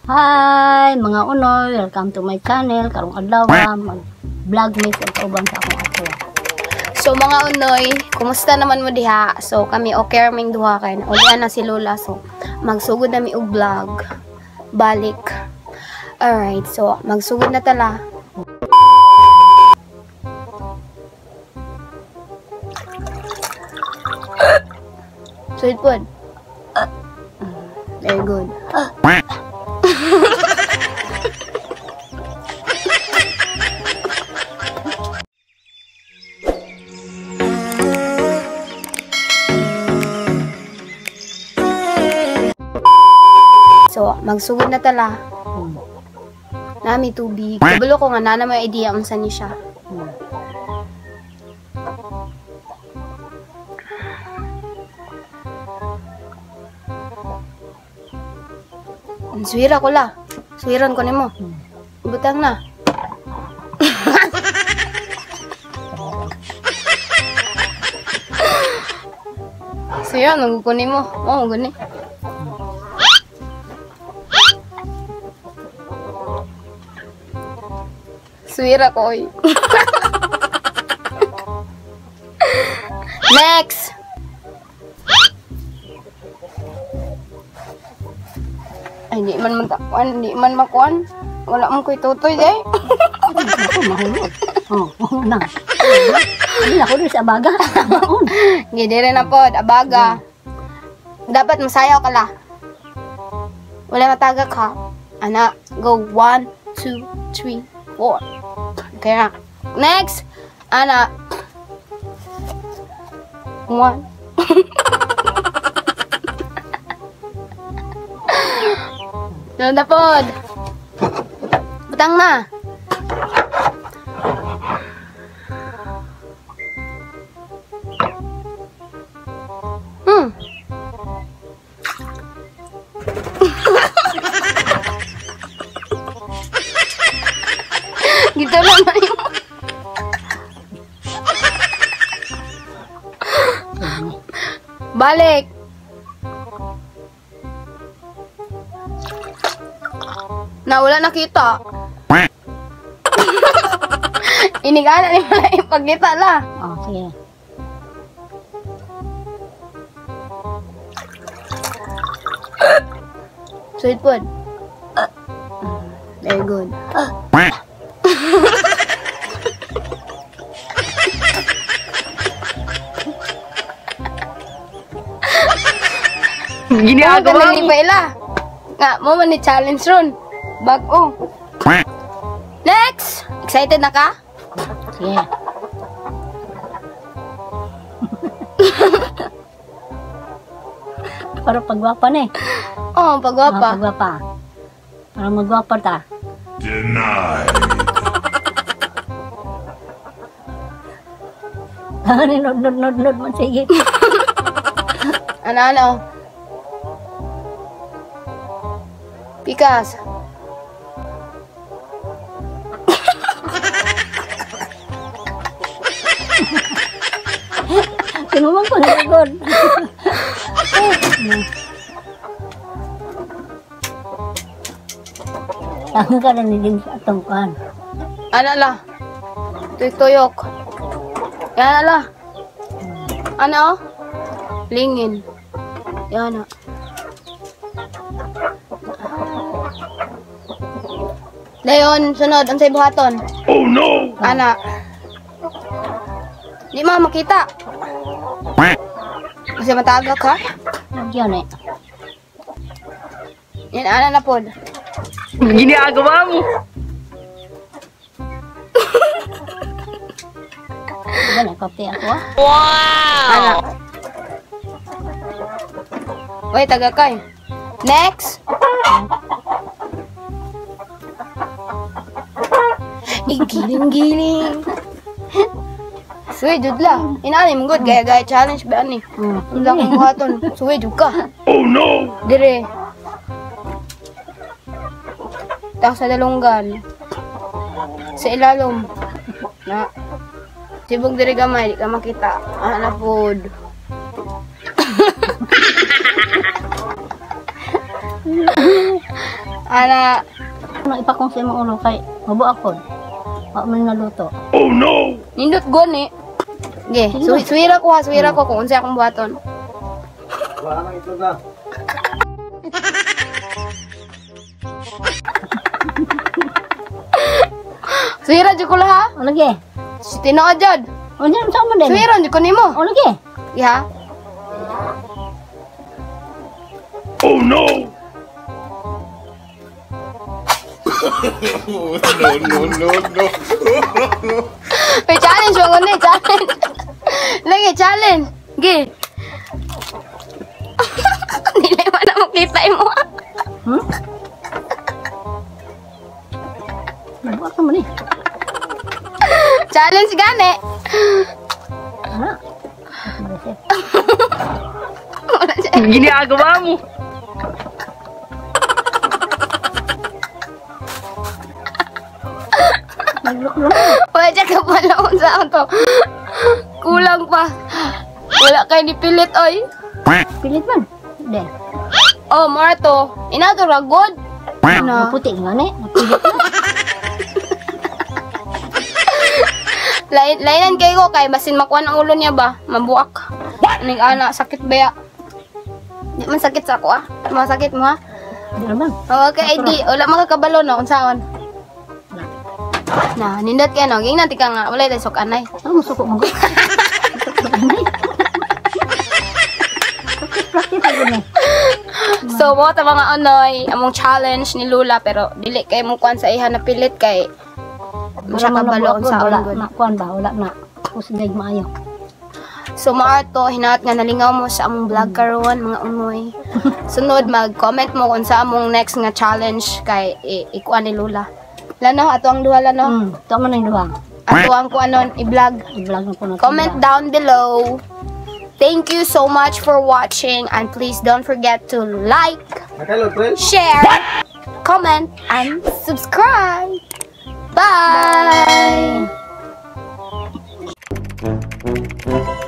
Hi mga unoy, welcome to my channel. Karong adlaw mag-vlog mi sa kauban sa akong apo. So mga unoy, kumusta naman mo diha? So kami okay raming duha kay ulian na si Lola, so magsugod na mi og vlog. Balik. Alright, so magsugod na tala. Sweet food. Very good. So, magsugod na tala. Nami tubig. Kabulo ko nga na may idea unsa ni siya. Suwira ko la. Suwiran ko nimo. Butang na. Suwiran ko nimo. Mo gani. Suwira ko oy. Next. Ay, di man matakwan, di man makuan. Wala man ko'y tutoy, eh. Mahulog. Oh, na. Hindi ako rin sa abaga. Hindi rin na po, abaga. Dapat masayaw ka la. Wala matagak ha. Ana, go. 1, 2, 3, 4. Okay na. Next! Ana. 1. Sunod na pod. Butang na. Gito naman yung... Balik. Na wala nakita. Inigana ni wala ipagkita la. Oh, sige. Sweet food. Very good. Ginagawa mo pa ila. Nga mo man ni challenge ron. Bag-o. Next! Excited na ka? Sige. Para pagwapa na eh. Oo, pagwapa. Pagwapa. Para magwapa ta. Denied. Nod, man sige. Ano? Pikas. Tinumang ko na god. Ang ka na ni din sa atong kuan. Ano la? Tuyok. Yan la. Ano? Lingin. Yan na. Dayon, sunod unsay buhaton? Oh no. Ana. Di ma makita. Kasi matagak ha? Yan eh. Yan ana na pod. Ginagawa mo. Wala kape ako ah. Wow! Ana. Uy, tagakay. Next. Igiling-giling. Suwi jud la. Inani mo good gaya-gaya challenge ba ani? Unsa akong buhaton? Suwi jud ka. Oh no. Dire. Tak sa dalunggan. Sa ilalom. Na. Sibog dire gamay, di ka makita. Ana pod. Ana, Ano ipakong sa imong ulo kay mabuak pod. Wa man naluto. Oh no! Nindot gani. Ge, suwira ko ha, suwira ko kung unsay akong buhaton. Wala nang itlog na. Suwira jud ko lah ha. O lagi. Tinuod jud. O diyan sa mo din. Suwira jud ko nimo. O lagi. Ya. Oh no! No, no, no, no. May challenge mo ni challenge. Lagi challenge. Ge. Dili man na makita imo. Mabuak man ni. Challenge gani. Ana. Marisip. Ginagawa mo. Nagluklo. Wala siya kapala kung saan to. Kulang pa. Wala kay ni pilit oy. Pilit man. De. Oh, more to. Ina to ra good. Ano? Puti nga ni. Pilit na. Lainan kay ko kay basin makuan ang ulo niya ba? Mabuak. Aning ana sakit ba ya? Di man sakit sa ako ah. Masakit mo ha. Di naman. Oh, okay, ID. Wala makakabalo no kung saan. Na, nindot kay no. Gingnan ti ka nga wala tay sok anay. Ano mo suko mo? Practice ako ni. So mo ta mga onoy, among challenge ni Lula pero dili kay mo kuan sa iha na pilit kay mo siya kabalo kung Wala saan gud. na kuan ba? Wala na. Kusgay maayo. So maarto, hinaot nga nalingaw mo sa among vlog karon mga unoy. Sunod mag-comment mo kung sa among next nga challenge kay ikuan ni Lula. Lano ato ang duha lano. Ito man ang duha. Ato ang kuanon i-vlog. I-vlog na po natin. Comment down below. Thank you so much for watching and please don't forget to like, share, comment, and subscribe. Bye. Bye.